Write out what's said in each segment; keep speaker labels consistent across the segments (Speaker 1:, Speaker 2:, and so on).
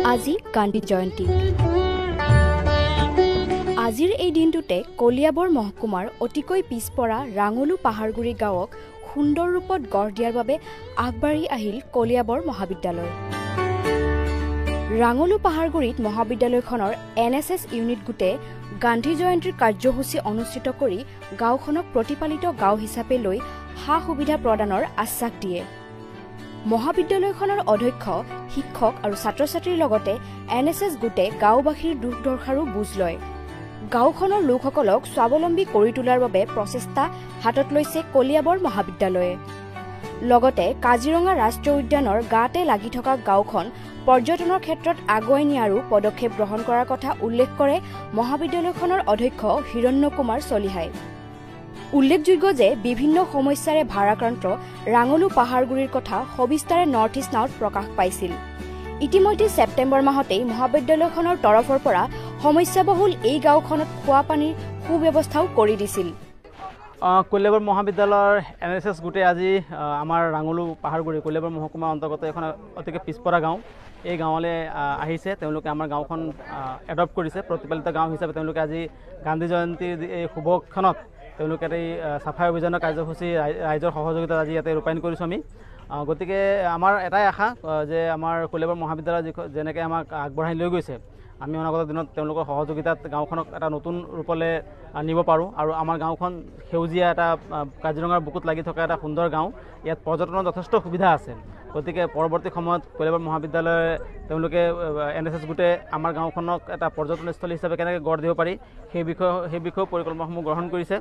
Speaker 1: আজি গান্ধী জয়ন্তী। আজিৰ এই দিনটোতে কলিয়াবৰ মহকুমাৰ অতিকৈ পিছপৰা ৰাঙলু পাহাৰগুৰি গাঁৱক সুন্দৰ ৰূপত গঢ় দিয়াৰ বাবে আগবাঢ়ি আহিল কলিয়াবৰ মহাবিদ্যালয়। ৰাঙলু পাহাৰগুৰিত মহাবিদ্যালয়খনৰ এনএছএছ ইউনিট গোটে গান্ধী জয়ন্তীৰ কাৰ্যসূচী অনুষ্ঠিত কৰি গাঁওখনক প্ৰতিপালিত গাঁও হিচাপে লৈ সা সুবিধা প্ৰদানৰ আশ্বাস দিয়ে। মহাবিদ্যালয়খনৰ অধ্যক্ষ, শিক্ষক আৰু ছাত্ৰ ছাত্ৰীৰ লগতে এনএছএছ গোটে গাঁওবাসীৰ দুখ দৰ্শাৰো বুজ লয়। গাঁওখনৰ লোকসকলক স্বাৱলম্বী কৰি তোলাৰ বাবে প্ৰচেষ্টা হাতত লৈছে কলিয়াবৰ মহাবিদ্যালয়ে। লগতে কাজিৰঙা ৰাষ্ট্ৰীয় উদ্যানৰ গাতে লাগি থকা গাঁওখন পৰ্যটনৰ ক্ষেত্ৰত আগুৱাই নিয়াৰো পদক্ষেপ গ্ৰহণ কৰাৰ কথা উল্লেখ কৰে মহাবিদ্যালয়খনৰ অধ্যক্ষ হিৰণ্য কুমাৰ চলিহাই। উল্লেখযোগ্য যে বিভিন্ন সমস্যাৰে ভাৰাক্ৰান্ত ৰাঙলু পাহাৰগুৰিৰ কথা সবিস্তাৰে নৰ্থ ইষ্ট নাওত প্ৰকাশ পাইছিল। ইতিমধ্যে ছেপ্টেম্বৰ মাহতেই মহাবিদ্যালয়খনৰ তৰফৰ পৰা সমস্যাবহুল এই গাঁওখনত খোৱা পানীৰ সুব্যৱস্থাও কৰি দিছিল।
Speaker 2: কলিয়াবৰ মহাবিদ্যালয়ৰ এনএছএছ গোটে আজি আমাৰ ৰাঙলু পাহাৰগুৰি কলিয়াবৰ মহকুমাৰ অন্তৰ্গত এখন অতিকে পিছপৰা গাঁও, এই গাঁৱলৈ আহিছে। তেওঁলোকে আমাৰ গাঁওখন এডপ্ট কৰিছে, প্ৰতিপালিত গাঁও হিচাপে। তেওঁলোকে আজি গান্ধী জয়ন্তীৰ এই শুভক্ষণত তেওঁলোকে এই চাফাই অভিযানৰ কাৰ্যসূচী ৰাইজৰ সহযোগিতাত আজি ইয়াতে ৰূপায়ণ কৰিছোঁ আমি। গতিকে আমাৰ এটাই আশা যে আমাৰ কলিয়াবৰ মহাবিদ্যালয় যেনেকৈ আমাক আগবঢ়াই লৈ গৈছে, আমি অনাগত দিনত তেওঁলোকৰ সহযোগিতাত গাঁওখনক এটা নতুন ৰূপলৈ নিব পাৰোঁ। আৰু আমাৰ গাঁওখন সেউজীয়া এটা কাজিৰঙাৰ বুকুত লাগি থকা এটা সুন্দৰ গাঁও, ইয়াত পৰ্যটনৰ যথেষ্ট সুবিধা আছে। গতিকে পৰৱৰ্তী সময়ত কলিয়াবৰ মহাবিদ্যালয়ে তেওঁলোকে এনএছএছ গোটে আমাৰ গাঁওখনক এটা পৰ্যটনস্থলী হিচাপে কেনেকৈ গঢ় দিব পাৰি সেই বিষয়েও পৰিকল্পনাসমূহ গ্ৰহণ কৰিছে।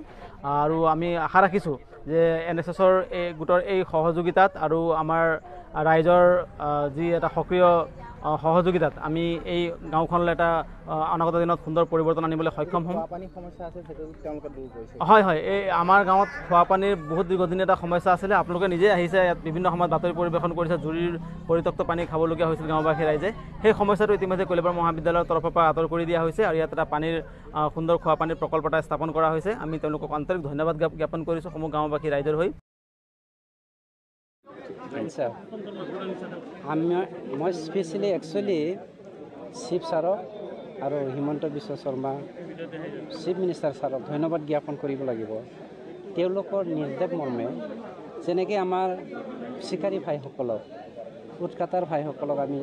Speaker 2: আৰু আমি আশা ৰাখিছোঁ যে এনএছএছৰ এই গোটৰ এই সহযোগিতাত আৰু আমাৰ ৰাইজৰ যি এটা সক্ৰিয় সহযোগিতাত আমি এই গাঁওখনলৈ এটা অনাগত দিনত সুন্দৰ পৰিৱৰ্তন আনিবলৈ সক্ষম হ'ম। হয় হয়, এই আমাৰ গাঁৱত খোৱা পানীৰ বহুত দীৰ্ঘদিনীয়া এটা সমস্যা আছিলে। আপোনালোকে নিজেই আহিছে, ইয়াত বিভিন্ন সময়ত বাতৰি পৰিৱেশন কৰিছে, জুৰিৰ পৰিত্যক্ত পানী খাবলগীয়া হৈছিল গাঁওবাসী ৰাইজে। সেই সমস্যাটো ইতিমধ্যে কলিয়াবৰ মহাবিদ্যালয়ৰ তৰফৰ পৰা আঁতৰ কৰি দিয়া হৈছে আৰু ইয়াত এটা পানীৰ সুন্দৰ খোৱা পানীৰ প্ৰকল্প এটা স্থাপন কৰা হৈছে। আমি তেওঁলোকক আন্তৰিক ধন্যবাদ জ্ঞাপন কৰিছোঁ সমূহ গাঁওবাসী ৰাইজৰ হৈ।
Speaker 3: আমি মই স্পেচিয়েলি একচুৱেলি চিফ ছাৰক আৰু হিমন্ত বিশ্ব শৰ্মা চিফ মিনিষ্টাৰ ছাৰক ধন্যবাদ জ্ঞাপন কৰিব লাগিব। তেওঁলোকৰ নিৰ্দেশ মৰ্মে যেনেকৈ আমাৰ চিকাৰী ভাইসকলক, উৎকাটাৰ ভাইসকলক আমি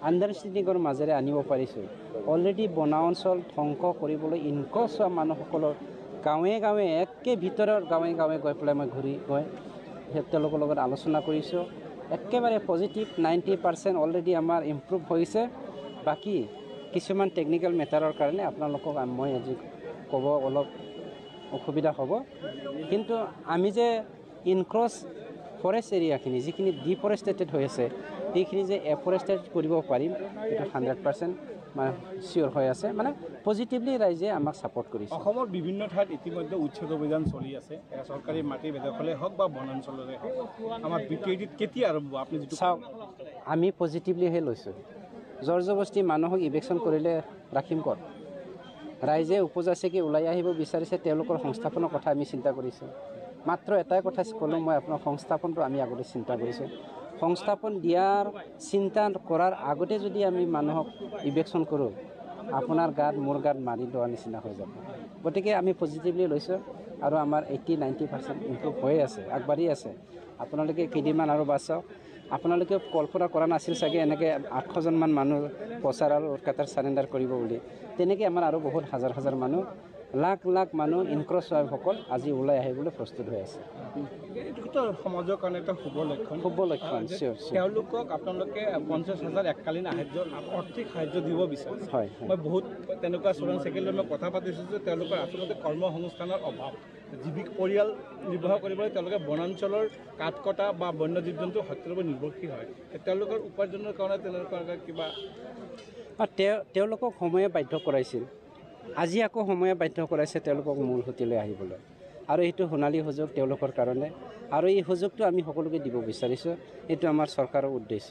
Speaker 3: আণ্ডাৰষ্টেণ্ডিঙৰ মাজেৰে আনিব পাৰিছোঁ। অলৰেডি বনাঞ্চল ধ্বংস কৰিবলৈ ইনক্ৰচ হোৱা মানুহসকলৰ গাঁৱে গাঁৱে একে ভিতৰৰ গাঁৱে গাঁৱে গৈ পেলাই মই ঘূৰি গৈ তেওঁলোকৰ লগত আলোচনা কৰিছোঁ। একেবাৰে পজিটিভ 90% অলৰেডি আমাৰ ইম্প্ৰুভ হৈছে। বাকী কিছুমান টেকনিকেল মেটাৰৰ কাৰণে আপোনালোকক মই আজি ক'ব অলপ অসুবিধা হ'ব, কিন্তু আমি যে ইনক্ৰচ ফৰেষ্ট এৰিয়াখিনি যিখিনি ডিফৰেষ্টেটেড হৈ আছে সেইখিনি যে এফৰেষ্টেড কৰিব পাৰিম, এইটো 100% মানে চিয়'ৰ হৈ আছে। মানে পজিটিভলি ৰাইজে আমাক ছাপৰ্ট কৰিছে।
Speaker 4: অসমৰ বিভিন্ন ঠাইত ইতিমধ্যে উচ্ছেদ অভিযান চলি আছে, চৰকাৰী মাটি বেদখলে হওক বা বনাঞ্চলৰে হওক। আমাৰ বিটিআইডিত কেতিয়া আৰম্ভ আপুনি যিটো
Speaker 3: চাওক, আমি পজিটিভলিহে লৈছোঁ। জোৰ জবস্তি মানুহক ইভেকশ্যন কৰিলে ৰাখিম ক'ত? ৰাইজে উপজাচিকে ওলাই আহিব বিচাৰিছে, তেওঁলোকৰ সংস্থাপনৰ কথা আমি চিন্তা কৰিছোঁ। মাত্ৰ এটাই কথা ক'লোঁ মই আপোনাৰ, সংস্থাপনটো আমি আগতে চিন্তা কৰিছোঁ। সংস্থাপন দিয়াৰ চিন্তা কৰাৰ আগতে যদি আমি মানুহক ইভেকশ্যন কৰোঁ, আপোনাৰ গাত মোৰ গাত মাৰি লোৱাৰ নিচিনা হৈ যাব। গতিকে আমি পজিটিভলি লৈছোঁ আৰু আমাৰ 80-90% ইম্প্ৰুভ হৈ আছে, আগবাঢ়ি আছে। আপোনালোকে কেইদিনমান আৰু বাচাওক। আপোনালোকেও কল্পনা কৰা নাছিল চাগে এনেকৈ 800জনমান মানুহ প্ৰচাৰ আৰু উৎকাটাৰ চাৰেণ্ডাৰ কৰিব বুলি। তেনেকৈ আমাৰ আৰু বহুত হাজাৰ হাজাৰ মানুহ, লাখ লাখ মানুহ ইনক্ৰচ হোৱাসকল আজি ওলাই আহিবলৈ প্ৰস্তুত হৈ আছে।
Speaker 4: এইটোতো সমাজৰ কাৰণে এটা শুভ লক্ষণ।
Speaker 3: শুভ লক্ষণ।
Speaker 4: তেওঁলোকক আপোনালোকে 50,000 এককালীন সাহায্য, আৰ্থিক সাহায্য দিব বিচাৰিছে।
Speaker 3: হয়,
Speaker 4: মই বহুত তেনেকুৱা চোৰাং চাইকেল মই কথা পাতিছোঁ যে তেওঁলোকৰ আচলতে কৰ্মসংস্থানৰ অভাৱ, জীৱিক পৰিয়াল নিৰ্বাহ কৰিবলৈ তেওঁলোকে বনাঞ্চলৰ কাঠ কটা বা বন্য জীৱ জন্তু হত্যাৰ ওপৰত নিৰ্ভৰশীল হয়। তেওঁলোকৰ উপাৰ্জনৰ কাৰণে তেওঁলোকৰ কিবা
Speaker 3: তেওঁলোকক সময়ে বাধ্য কৰাইছিল, আজি আকৌ সময়ে বাধ্য কৰাইছে তেওঁলোকক মূল সুঁতিলৈ আহিবলৈ। আৰু এইটো সোণালী সুযোগ তেওঁলোকৰ কাৰণে, আৰু এই সুযোগটো আমি সকলোকে দিব বিচাৰিছোঁ। এইটো আমাৰ চৰকাৰৰ উদ্দেশ্য।